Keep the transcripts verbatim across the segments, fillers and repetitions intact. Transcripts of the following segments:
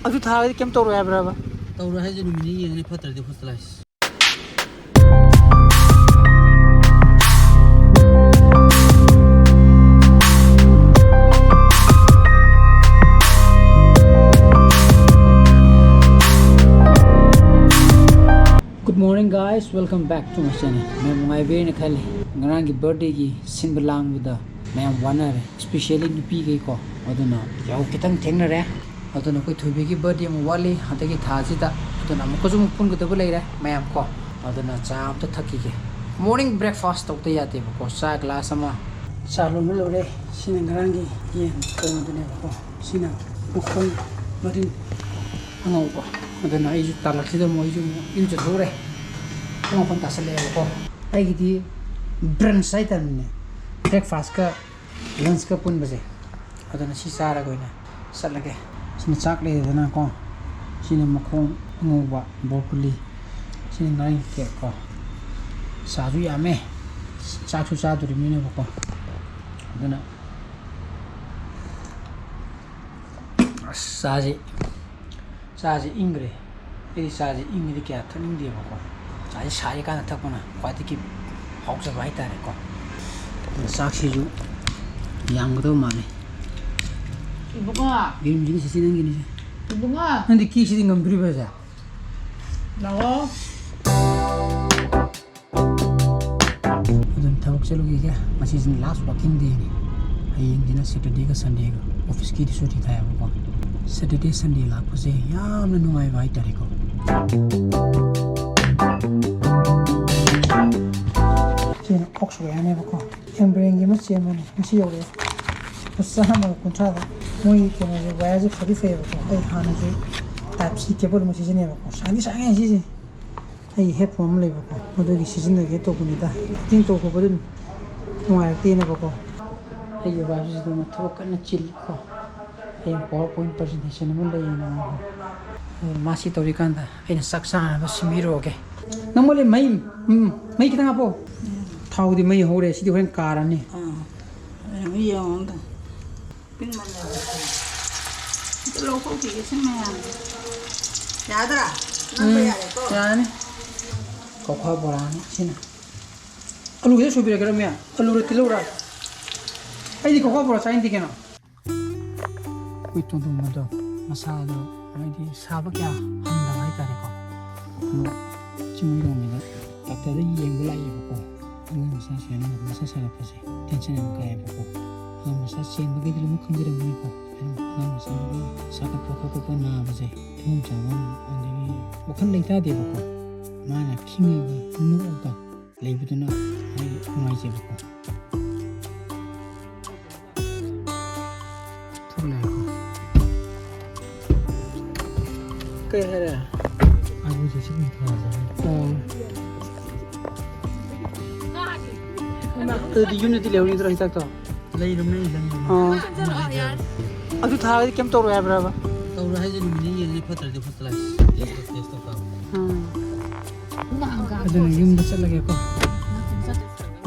ꯑꯗꯨ ꯊꯥꯔꯒꯗꯤ ꯀꯩꯝ ꯇꯧꯔꯣꯏ ꯍꯥꯏꯕ꯭ꯔꯕ? ꯇꯧꯔꯣꯏ ꯍꯥꯏꯁꯦ ꯅꯨꯃꯤꯠ ꯅꯤꯅꯤ ꯌꯦꯡꯉꯅꯤ, ꯐꯠꯇ꯭ꯔꯗꯤ hospitalise. Good morning guys, welcome back to my channel. ꯃꯌꯥꯝ ꯅꯨꯡꯉꯥꯏꯕꯤꯔꯦꯅ ꯈꯜꯂꯤ꯫ ꯉꯔꯥꯡꯒꯤ ꯕꯥꯔꯗꯦꯒꯤ ꯁꯤꯟꯕ ꯂꯥꯡꯕꯗ ꯃꯌꯥꯝ ꯋꯥꯅꯔꯦ, especially ꯅꯨꯄꯤꯈꯩꯀꯣ꯫ ꯑꯗꯨꯅ ꯌꯥꯍꯧ ꯈꯤꯇꯪ ꯊꯦꯡꯅꯔꯦ꯫ ꯑꯗꯨꯅ ꯑꯩꯈꯣꯏ ꯊꯣꯏꯕꯤꯒꯤ ꯕꯥꯔꯗꯦ ꯑꯃꯨꯛ ꯋꯥꯠꯂꯤ ꯍꯟꯗꯛꯀꯤ ꯊꯥꯁꯤꯗ꯫ ꯑꯗꯨꯅ ꯑꯃꯨꯛꯀꯁꯨ ꯑꯃꯨꯛ ꯄꯨꯟꯒꯗꯕ ꯂꯩꯔꯦ ꯃꯌꯥꯝ ꯀꯣ꯫ ꯑꯗꯨꯅ ꯆꯥ ꯑꯝꯇ ꯊꯛꯈꯤꯒꯦ꯫ Morning breakfast ꯇꯧꯗ ꯌꯥꯗꯦꯕꯀꯣ, ꯆꯥ ꯒ꯭ꯂꯥꯁ ꯑꯃ꯫ ꯆꯥ ꯂꯣꯟꯕ ꯂꯣꯏꯔꯦ꯫ ꯁꯤꯅ ꯉꯔꯥꯡꯒꯤ ꯌꯦꯟ ꯊꯣꯡꯕꯗꯨꯅꯦꯕꯀꯣ꯫ ꯁꯤꯅ ꯃꯈꯣꯡ ꯃꯔꯤꯟ ꯑꯉꯧꯕ꯫ ꯑꯗꯨꯅ ꯑꯩꯁꯨ ꯇꯥꯂꯛꯁꯤꯗ ꯑꯃꯨꯛ ꯑꯩꯁꯨ ꯑꯃꯨꯛ ꯏꯔꯨꯖꯊꯣꯛꯎꯔꯦ꯫ ꯄꯨꯡ ꯃꯥꯄꯟ ꯇꯥꯁꯜꯂꯛꯑꯦꯕꯀꯣ꯫ ꯑꯩꯒꯤꯗꯤ brunch ꯍꯥꯏꯇꯥꯔꯦꯅꯦ, breakfastꯀ lunchꯀ ꯄꯨꯟꯕꯁꯦ꯫ ꯑꯗꯨꯅ ꯁꯤ ꯆꯥꯔꯒ ꯑꯣꯏꯅ ꯆꯠꯂꯒꯦ꯫ ꯁꯤꯅ ꯆꯥꯛ ꯂꯩꯔꯦꯗꯅꯀꯣ, ꯁꯤꯅ ꯃꯈꯣꯡ ꯑꯉꯧꯕ broccoli, ꯁꯤꯅ ꯉꯥꯔꯤꯡꯈꯥ ꯀꯣ꯫ ꯆꯥꯁꯨ ꯌꯥꯝꯃꯦ, ꯆꯥꯛꯁꯨ ꯆꯥꯗꯣꯔꯤꯕꯅꯤꯅꯕꯀꯣ꯫ ꯑꯗꯨꯅ ꯑꯁ, ꯆꯥꯁꯦ, ꯆꯥꯁꯦ ꯏꯪꯈ꯭ꯔꯦ꯫ ꯑꯩꯗꯤ ꯆꯥꯁꯦ ꯏꯪꯉꯗꯤ ꯀꯌꯥ ꯊꯛꯅꯤꯡꯗꯦꯕꯀꯣ꯫ ꯆꯥꯁꯦ ꯁꯥꯔꯤꯀꯥꯟꯗ ꯊꯛꯄꯅ ꯈ꯭ꯋꯥꯏꯗꯒꯤ ꯍꯥꯎꯖꯕ ꯍꯥꯏꯇꯥꯔꯦꯀꯣ꯫ ꯑꯗꯨꯅ ꯆꯥꯛꯁꯤꯁꯨ ꯌꯥꯝꯒꯗꯕ ꯃꯥꯜꯂꯦ꯫ ꯏꯕꯨꯡꯉꯣ꯫ ꯌꯦꯔꯨꯝꯁꯤꯅ ꯁꯤꯁꯤ ꯅꯪꯒꯤꯅꯤꯁꯦ꯫ ꯏꯕꯨꯡꯉꯣ꯫ ꯅꯪꯗꯤ ꯀꯦꯛꯁꯤꯗꯤ ꯉꯝꯗꯣꯔꯤꯕ꯭ꯔꯥ ꯁꯦ? ꯂꯥꯛꯑꯣ꯫ ꯑꯗꯨꯝ ꯊꯕꯛ ꯆꯠꯂꯨꯈꯤꯒꯦ꯫ ꯉꯁꯤꯁꯤꯅ last working dayꯅꯤ꯫ ꯍꯌꯦꯡꯁꯤꯅ Saturdayꯒ Sundayꯒ officeꯀꯤꯗꯤ ꯁꯨꯇꯤ ꯊꯥꯏꯌꯦꯕꯀꯣ꯫ Saturday Sunday ꯂꯥꯛꯄꯁꯦ ꯌꯥꯝꯅ ꯅꯨꯡꯉꯥꯏꯕ ꯍꯥꯏꯇꯥꯔꯦꯀꯣ꯫ ꯁꯤꯅ Oxwareꯅꯦꯕꯀꯣ꯫ Embraerꯒꯤ ꯑꯃ ꯆꯦꯟꯕꯅꯦ, ꯉꯁꯤ ꯌꯧꯔꯛꯑꯦ꯫ ꯂꯨꯄꯥ ꯆꯥꯝꯃꯒ ꯀꯨꯟꯊ꯭ꯔꯥꯗ꯫ ꯃꯣꯏꯒꯤ ꯀꯩꯅꯣꯁꯦ, wireꯁꯦ ꯐꯗꯤ ꯐꯩꯌꯦꯕꯀꯣ꯫ ꯑꯩ ꯍꯥꯟꯅꯁꯨ Type-C cable ꯑꯃ ꯁꯤꯖꯤꯟꯅꯩꯌꯦꯕꯀꯣ꯫ ꯁꯥꯡꯗꯤ ꯁꯥꯡꯉꯦ ꯁꯤꯁꯦ꯫ ꯑꯩꯒꯤ headphone ꯑꯃ ꯂꯩꯕꯀꯣ, ꯃꯗꯨꯒꯤ ꯁꯤꯖꯤꯟꯅꯒꯦ ꯇꯧꯕꯅꯤꯗ꯫ Fitting ꯇꯧꯊꯣꯛꯄꯗ ꯑꯗꯨꯝ ꯅꯨꯡꯉꯥꯏꯔꯛꯇꯦꯅꯕꯀꯣ꯫ ꯑꯩꯒꯤ wife ꯁꯤꯗꯅ ꯊꯕꯛ ꯀꯟꯅ ꯆꯤꯜꯂꯤꯀꯣ꯫ ꯍꯌꯦꯡ PowerPoint presentation ꯑꯃ ꯂꯩꯌꯦꯅ꯫ ꯑꯗꯨ ꯃꯥ ꯁꯤ ꯇꯧꯔꯤꯀꯥꯟꯗ ꯑꯩꯅ ꯆꯥꯛ ꯆꯥꯅꯕ ꯁꯤꯟꯕꯤꯔꯨꯔꯒꯦ꯫ ꯅꯪꯉꯣꯟꯗ ꯃꯩ, ꯎꯝ, ꯃꯩ ꯈꯤꯇꯪ ꯍꯥꯞꯄꯣ꯫ ꯊꯥꯎꯗꯤ ꯃꯩ ꯍꯧꯔꯦ, ꯁꯤꯗꯤ ꯍꯣꯔꯦꯟ ꯀꯥꯔꯅꯤ꯫ ꯑꯥ, ꯌꯦꯡꯉꯣ ꯑꯝꯇ꯫ ꯄꯤꯛꯃꯜꯂꯦ꯫ ꯂꯧꯊꯣꯛꯈꯤꯒꯦ ꯁꯤ ꯃꯌꯥꯝꯁꯦ꯫ ꯌꯥꯗ꯭ꯔꯥ? ꯅꯝꯕ ꯎꯝ, ꯌꯥꯔꯦꯀꯣ? ꯌꯥꯔꯅꯤ꯫ ꯀꯧꯈꯥ ꯕꯣꯔꯥꯅꯤ ꯁꯤꯅ꯫ ꯑꯂꯨ ꯈꯤꯇ ꯁꯣꯏꯕꯤꯔꯛꯀꯦꯔꯥ, ꯃꯌꯥ? ꯑꯂꯨꯔ ꯇꯤꯜꯍꯧꯔ? ꯑꯩꯗꯤ ꯀꯧꯈꯥ ꯕꯣꯔꯥ ꯆꯥꯅꯤꯡꯗꯦ ꯀꯩꯅꯣ꯫ ꯑꯩꯈꯣꯏ ꯇꯣꯟꯗꯣꯟꯕꯗꯣ ꯃꯁꯥꯗꯣ ꯍꯥꯏꯗꯤ ꯁꯥꯕ ꯀꯌꯥ ꯍꯟꯗꯕ ꯍꯥꯏꯇꯥꯔꯦꯀꯣ꯫ ꯑꯗꯣ ꯆꯤꯡꯃꯩꯔꯣꯡꯒꯤꯗ ꯗꯥꯛꯇꯔꯗ ꯌꯦꯡꯕ ꯂꯥꯛꯑꯦꯕꯀꯣ꯫ ꯑꯉꯥꯡ ꯃꯆꯥ ꯁꯨꯃꯥꯏꯅ ꯃꯁꯥ ꯁꯥꯒꯠꯄꯁꯦ ꯇꯦꯟꯁꯟ ꯌꯥꯝ ꯀꯥꯏꯌꯦꯕꯀꯣ꯫ ꯑꯉꯥꯡ ꯃꯆꯥ ꯆꯦꯟꯕꯒꯤꯗꯤ ꯂꯣꯏꯅꯃꯛ ꯈꯪꯕꯤꯔꯝꯒꯅꯤꯀꯣ꯫ ꯑꯉꯥꯡ ꯃꯆꯥ ꯁꯥꯒꯠꯄ ꯈꯣꯠꯄ ꯅꯥꯕꯁꯦ ꯇꯨꯝꯐꯝ ꯆꯥꯐꯝ ꯑꯗꯒꯤ ꯋꯥꯈꯜ ꯂꯩꯇꯥꯗꯦꯕꯀꯣ꯫ ꯃꯥꯅ ꯈꯤꯡꯉꯒ ꯅꯣꯛꯑꯒ ꯂꯩꯕꯗꯨꯅ ꯑꯩ ꯅꯨꯡꯉꯥꯏꯖꯕꯀꯣ꯫ ꯊꯣꯛꯂꯛꯑꯦꯀꯣ꯫ ꯀꯩ ꯍꯥꯏꯔꯦ? ꯑꯩꯕꯨꯁꯦ ꯁꯤ ꯊꯥꯁꯦ꯫ ꯑꯣ꯫ ꯑꯗꯨꯗꯤ ꯌꯨꯝꯗꯗꯤ ꯂꯩꯍꯧꯅꯤꯡꯗ꯭ꯔꯣ ꯍꯤꯗꯥꯛꯇꯣ? ꯂꯩꯔꯝꯃꯦ, ꯂꯩꯔꯝꯃꯦ꯫ ꯑꯣ꯫ ꯑꯗꯨ ꯊꯥꯔꯗꯤ ꯀꯩꯝ ꯇꯧꯔꯣꯏ ꯍꯥꯏꯕ꯭ꯔꯕ? ꯇꯧꯔꯣꯏ ꯍꯥꯏꯁꯦ ꯅꯨꯃꯤꯠ ꯅꯤꯅꯤ ꯂꯩꯔꯗꯤ ꯐꯠꯇ꯭ꯔꯗꯤ ꯐꯠꯇ꯭ꯔꯥ? ꯇꯦꯁ ꯇꯧ-, ꯇꯦꯁ ꯇꯧ ꯇꯥꯕꯅꯤ꯫ ꯎꯝ꯫ ꯑꯗꯨꯅ ꯌꯨꯝꯗ ꯆꯠꯂꯒꯦꯀꯣ꯫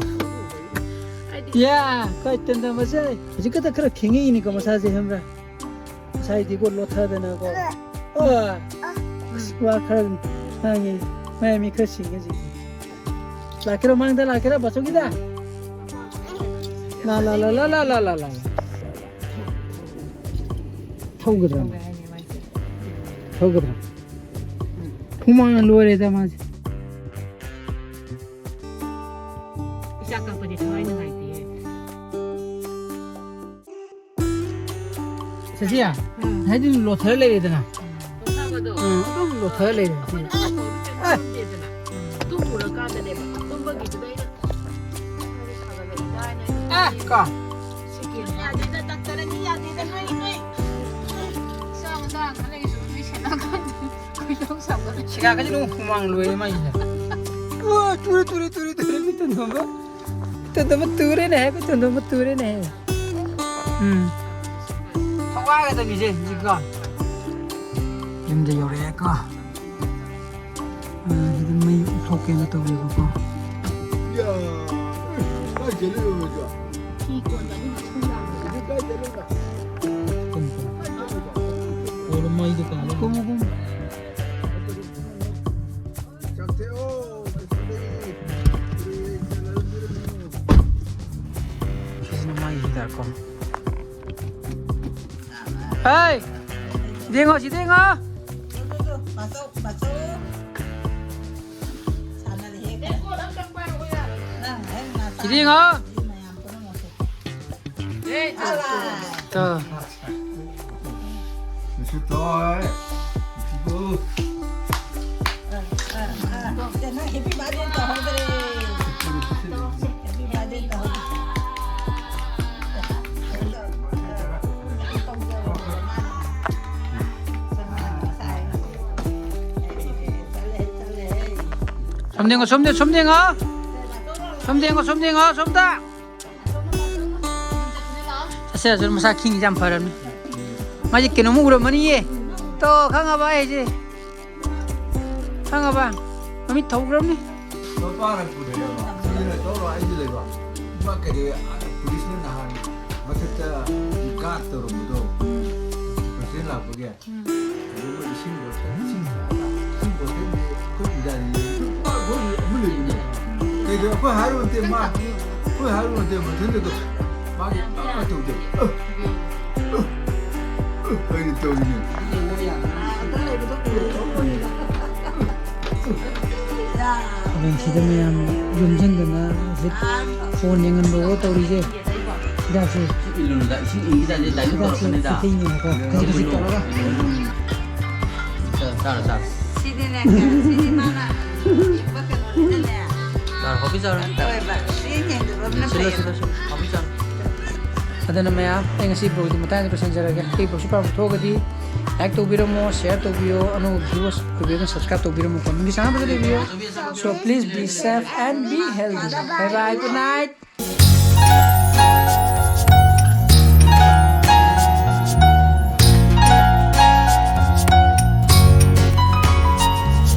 ꯌꯥ, ꯀꯥꯏ ꯇꯟꯗ ꯃꯁꯦ꯫ ꯍꯧꯖꯤꯛ ꯈꯛꯇ ꯈꯔ ꯈꯦꯡꯉꯛꯏꯅꯤꯀꯣ ꯃꯁꯥꯁꯦ, ꯈꯪꯕ꯭ꯔꯥ? ꯉꯁꯥꯏꯗꯤꯀꯣ ꯂꯣꯠꯊꯗꯅꯀꯣ꯫ ꯑꯣ, ꯑꯁ, ꯋꯥ ꯈꯔ ꯉꯥꯡꯉꯤ꯫ ꯃꯌꯥꯝ ꯃꯤ ꯈꯔ ꯁꯤꯡꯉꯦ ꯍꯧꯖꯤꯛꯇꯤ꯫ ꯂꯥꯛꯀꯦꯔꯣ, ꯃꯥꯡꯗ ꯂꯥꯛꯀꯦꯔꯣ, ꯕꯥꯆꯧꯒꯤꯗ? ꯂꯥ, ꯂꯥ, ꯂꯥ꯫ ꯊꯧꯒꯗ꯭ꯔꯥ? ꯊꯧꯒꯗ꯭ꯔꯥ? ꯍꯨꯃꯥꯡꯅ ꯂꯣꯏꯔꯦꯗ ꯃꯥꯁꯦ꯫ ꯏꯆꯥ ꯀꯞꯄꯗꯤ ꯊꯋꯥꯏ ꯅꯨꯡꯉꯥꯏꯇꯦꯍꯦ꯫ ꯁꯦꯁꯤꯌꯥ, ꯎꯝ꯫ ꯍꯥꯏꯗꯤ ꯂꯣꯊꯔ ꯂꯩꯔꯦꯗꯅ꯫ ꯂꯣꯊꯕꯗꯣ꯫ ꯎꯝ, ꯑꯗꯨꯝ ꯂꯣꯊꯔ ꯂꯩꯔꯦ꯫ ꯑꯩꯈꯣꯏꯅ ꯑꯃꯐꯥꯎꯗꯤ ꯀꯩꯝ ꯑꯦ꯫ ꯈꯪꯗꯦꯗꯅ꯫ ꯑꯗꯨ ꯎꯔꯀꯥꯟꯗꯅꯦꯕ, ꯇꯨꯝꯕꯒꯤꯗꯨꯗ ꯑꯩꯅ ꯁꯥꯒꯠꯂꯛꯏꯗꯥꯏꯅꯦ꯫ ꯑꯦ, ꯀꯣ꯫ ꯁꯦꯀꯦꯟ ꯌꯥꯗꯦꯗ, ꯗꯥꯛꯇꯔ ꯑꯅꯤ ꯌꯥꯗꯦꯗ, ꯅꯣꯏ, ꯅꯣꯏ꯫ ꯆꯥꯕ ꯇꯥꯡꯒ ꯂꯩꯔꯁꯨ ꯅꯣꯏ ꯁꯦꯟꯅ ꯈꯪꯗꯦ꯫ ꯈꯣꯏꯗꯧ ꯁꯥꯎꯒꯠꯂꯦ꯫ ꯁꯤꯒꯥꯀꯁꯤ ꯅꯣꯡ ꯍꯨꯃꯥꯡ ꯂꯣꯏꯔꯦ ꯃꯥꯏꯁꯤꯗ꯫ ꯑꯣ, ꯇꯨꯔꯦ, ꯇꯨꯔꯦ, ꯇꯨꯔꯦ, ꯇꯨꯔꯦ, ꯃꯤꯠꯇ ꯅꯣꯡꯒ꯫ ꯇꯟꯗꯕ ꯇꯨꯔꯦꯅꯦꯍꯦ, ꯑꯩꯈꯣꯏ ꯇꯟꯗꯕ ꯇꯨꯔꯦꯅꯦꯍꯦ꯫ ꯎꯝ꯫ ꯊꯧꯒꯥꯏꯒꯗꯕꯅꯤꯁꯦ ꯍꯧꯖꯤꯛꯀꯣ꯫ ꯌꯨꯝꯗ ꯌꯧꯔꯛꯑꯦꯀꯣ꯫ ꯑ, ꯁꯤꯗ ꯃꯩ ꯊꯣꯛꯀꯦꯅ ꯇꯧꯔꯦꯕꯀꯣ꯫ ꯌꯥ, ꯀꯥꯏ ꯆꯠꯂꯤꯅꯣ ꯅꯣꯏꯁꯨ? ꯐꯤ ꯀꯣꯟꯕ ꯑꯗꯨꯝ ꯁꯨꯝ ꯂꯥꯛꯄ꯫ ꯍꯧꯖꯤꯛ ꯀꯥꯏ ꯆꯠꯂꯤꯅꯣ? ꯀꯩꯅꯣ ꯇꯧꯕ꯫ ꯃꯩꯗꯣ ꯀꯥꯜꯂꯣ꯫ ꯀꯨꯝꯃꯨ, ꯀꯨꯝꯃꯨ꯫ ꯁꯤꯁꯤꯅ ꯃꯩꯁꯤꯗꯀꯣ꯫ ꯍꯦ! ꯁꯤꯗ ꯌꯦꯡꯉꯣ, ꯁꯤꯗ ꯌꯦꯡꯉꯣ꯫ ꯁꯤꯗ ꯌꯦꯡꯉꯣ꯫ ꯇꯣ꯫ ꯅꯨꯡꯁꯤꯠꯇꯣ, ꯍꯣꯏ꯫ ꯅꯨꯡꯁꯤꯠꯇꯣ꯫ ꯅꯪ happy birthday ꯇꯧꯍꯧꯗ꯭ꯔꯦ꯫ Happy birthday ꯇꯧꯍꯧꯗ꯭ꯔꯦ꯫ ꯁꯣꯝꯗ ꯌꯦꯡꯉꯣ, ꯁꯣꯝꯗ, ꯁꯣꯝꯗ ꯌꯦꯡꯉꯣ꯫ ꯁꯣꯝꯗ ꯌꯦꯡꯉꯣ, ꯁꯣꯝꯗ ꯌꯦꯡꯉꯣ, ꯁꯣꯝꯗ꯫ ꯆꯠꯁꯦ, ꯆꯠꯁꯦ, ꯃꯁꯥ ꯈꯤꯡꯉꯤꯁꯦ ꯌꯥꯝ ꯐꯔꯕꯅꯤ꯫ ꯃꯥꯁꯦ ꯀꯩꯅꯣꯝꯃ ꯎꯔꯝꯃꯅꯤꯌꯦ꯫ ꯇꯣ, ꯈꯪꯉꯕ ꯑꯩꯁꯦ? ꯈꯪꯉꯕ? ꯃꯃꯤꯠ ꯊꯧꯈ꯭ꯔꯕꯅꯤ꯫ ꯃꯄꯥꯅ ꯄꯨꯔꯛꯑꯦꯕ꯫ ꯁꯤꯗ ꯇꯧꯔꯣ, ꯑꯩꯁꯨ ꯂꯩꯕ꯫ ꯏꯃꯥ ꯀꯩꯗꯧꯋꯦ? ꯑꯥ, ꯄꯨꯂꯤꯁꯅ ꯅꯍꯥꯟ ꯃꯊꯛꯇ ꯒꯥꯔꯗ ꯇꯧꯔꯝꯕꯗꯣ꯫ ꯄ꯭ꯔꯁꯤꯗꯦꯟ ꯂꯥꯛꯄꯒꯤ꯫ ꯎꯝ꯫ ꯑꯗꯨꯒ ꯏꯁꯤꯡ ꯕꯣꯇꯜ, ꯏꯁꯤꯡ, ꯏꯁꯤꯡ ꯕꯣꯇꯜꯁꯦ ꯑꯩꯈꯣꯏ ꯄꯨꯖꯥꯔꯤ ꯂꯩꯕꯅꯦ꯫ ꯂꯨꯄꯥ ꯑꯩꯈꯣꯏꯒꯤ ꯑꯃ ꯂꯩꯕꯅꯦ꯫ ꯀꯩꯗꯧ ꯑꯩꯈꯣꯏ ꯍꯥꯏꯔꯨꯔꯗꯤ ꯃꯥ, ꯑꯩꯈꯣꯏ ꯍꯥꯏꯔꯨꯔꯗꯤ ꯃꯊꯟꯗ ꯑꯗꯨꯝ ꯃꯥꯒꯤ ꯄꯥꯛ ꯇꯧꯗꯦ꯫ ꯑ, ꯑ, ꯑ, ꯑꯩꯗꯤ ꯇꯧꯔꯤꯅꯦ꯫ ꯍꯌꯦꯡꯁꯤꯗ ꯃꯌꯥꯝ ꯌꯣꯝꯁꯤꯟꯗꯅ ꯍꯧꯖꯤꯛ ꯐꯣꯟ ꯌꯦꯡꯍꯟꯕꯋꯣ ꯇꯧꯔꯤꯁꯦ꯫ ꯍꯤꯗꯥꯛꯁꯦ꯫ ꯏꯁꯤꯡ ꯏꯜꯂꯨꯅꯨꯗ, ꯏꯁꯤꯡ ꯏꯪꯈꯤꯗꯥꯟꯁꯦ ꯗꯥꯏꯂꯨꯠ ꯍꯤꯗꯥꯛꯁꯦ ꯇꯧꯔꯛꯀꯅꯤꯗ꯫ ꯃꯩꯇꯩ ꯌꯦꯡꯉꯒ ꯈꯖꯤꯛ ꯈꯖꯤꯛ ꯇꯧꯔꯒ꯫ ꯎꯝ꯫ ꯆꯥꯔꯣ, ꯆꯥꯔꯣ, ꯆꯥꯔꯣ꯫ ꯁꯤꯗꯤꯅꯦ, ꯁꯤꯗꯤ ꯃꯥꯅ ꯏꯕ ꯀꯩꯅꯣꯅꯤꯅꯅꯦ꯫ ꯆꯥꯔꯣ, ꯍꯥꯎꯕꯤ ꯆꯥꯔꯣ꯫ ꯀꯩꯅꯣ ꯇꯧꯋꯦꯕ, ꯁꯤ ꯌꯦꯡꯗꯕ ꯑꯃꯅ ꯁꯤꯜꯂꯣ, ꯐꯩꯌꯦꯕ꯫ ꯁꯤꯜꯂꯣ, ꯁꯤꯜꯂꯣ꯫ ꯍꯥꯎꯕꯤ ꯆꯥꯔꯣ꯫ ꯑꯗꯨꯅ ꯃꯌꯥꯝ, ꯑꯩ ꯉꯁꯤ vlogꯁꯤ ꯃꯇꯥꯡꯗ ꯂꯣꯏꯁꯤꯟꯖꯔꯒꯦ꯫ ꯑꯩ vlogꯁꯤ ꯄꯥꯝꯕ ꯊꯣꯛꯑꯒꯗꯤ like ꯇꯧꯕꯤꯔꯝꯃꯣ, share ꯇꯧꯕꯤꯌꯣ, ꯑꯅꯧꯕ viewers ꯑꯣꯏꯕꯤꯔꯒꯅ subscribe ꯇꯧꯕꯤꯔꯝꯃꯣ, commentꯀꯤ ꯆꯥꯟꯅꯕꯗ ꯂꯩꯕꯤꯌꯣ꯫ So please be safe and be healthy. Bye bye, good night.